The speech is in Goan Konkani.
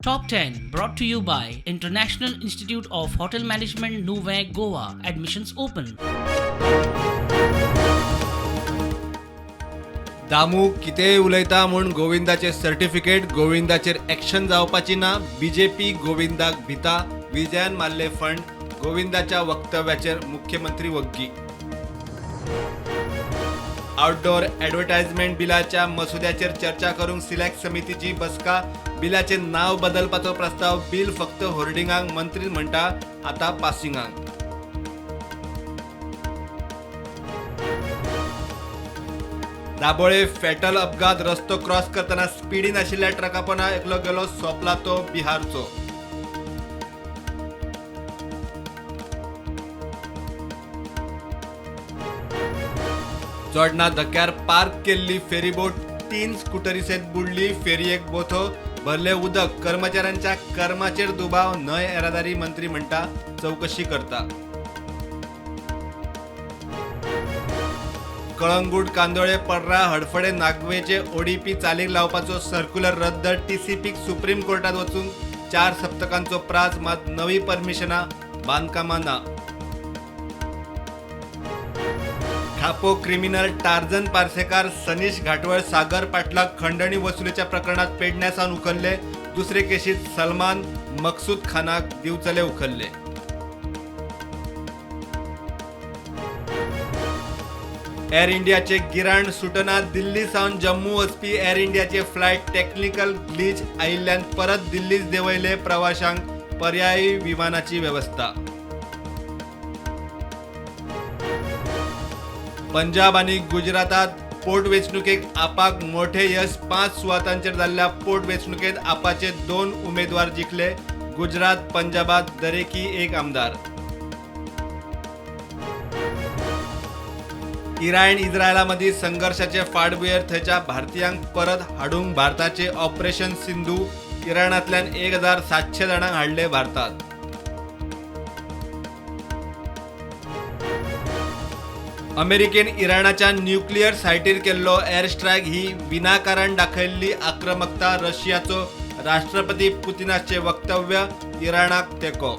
Top 10 brought to you by International Institute of Hotel Management, Nuvem, Goa. Admissions open. Damu कितेंय उलयता म्हूण गोविंदाचें सर्टिफिकेट, गोविंदाचेर एक्शन जावपाची ना. बीजेपी गोविंदाक भिता, विजयान मारले फंड. गोविंदाच्या वक्तव्याचेर मुख्यमंत्री वग्गी. आउटडोर ॲडव्हर्टायजमेंट बिलाच्या मसुद्याचेर चर्चा करूंक सिलेक्ट समितीची बसका. बिलाचें नांव बदलपाचो प्रस्ताव. बिल फक्त होर्डिंगांक, मंत्री म्हणटा आतां पासिंगांक. दाबोळे फॅटल अपघात. रस्तो क्रॉस करतना स्पिडीन आशिल्ल्या ट्रका पोंदा एकलो गेलो, सोंपला तो बिहारचो. चोडणा धक्क्यार पार्क केल्ली फेरीबोट 3 स्कुटरी सयत बुडली. फेरयेक बोथो भरले उदक. कर्मचाऱ्यांच्या कर्माचेर दुबाव. न्हंय येरादारी मंत्री म्हणटा चवकशी करता. कळंगूट, कांदोळे, पर्रा, हडफडे, नागवेचे ओडीपी चालीक लावपाचो सर्क्युलर रद्द. टीसीपीक सुप्रीम कोर्टात वचूंक 4 सप्तकांचो प्राज. मात नवी परमिशनां, बांदकामां ना. खापो क्रिमिनल टार्झन पार्सेकार, सनीश घाटवळ, सागर पाटलाक खंडणी वसुलीच्या प्रकरणात पेडण्या सावन उखल्ले. दुसरे केशीत सलमान मकसूद खानाक दिवचले उखल्ले. एअर इंडियाचे गिराण सुटना. दिल्ली सावन जम्मू वचपी एअर इंडियाचे फ्लायट टेक्निकल ग्लिच आयिल्ल्यान परत दिल्लीच देंवयले. प्रवाशांक पर्यायी विमानाची वेवस्था. पंजाब आनी गुजरातात पोटवेंचणुकेक आपाक मोठे यश. 5 सुवातांचेर जाल्ल्या पोटवेंचणुकेत आपाचे 2 उमेदवार जिखले. गुजरात, पंजाबात दरेकी 1 आमदार. इराण इस्रायला मदीं संघर्शाचे फाटभुंयेर थंयच्या भारतीयांक परत हाडूंक भारताचे ऑपरेशन सिंधू. इराणांतल्यान 1700 जाणांक हाडले भारतात. अमेरिकेन इराणाच्या न्यूक्लियर सायटीर केल्लो एअर स्ट्रायक ही विनाकारण दाखयल्ली आक्रमकता. रशियाचो राष्ट्रपती पुतिनाचे वक्तव्य. इराणाक तेंको.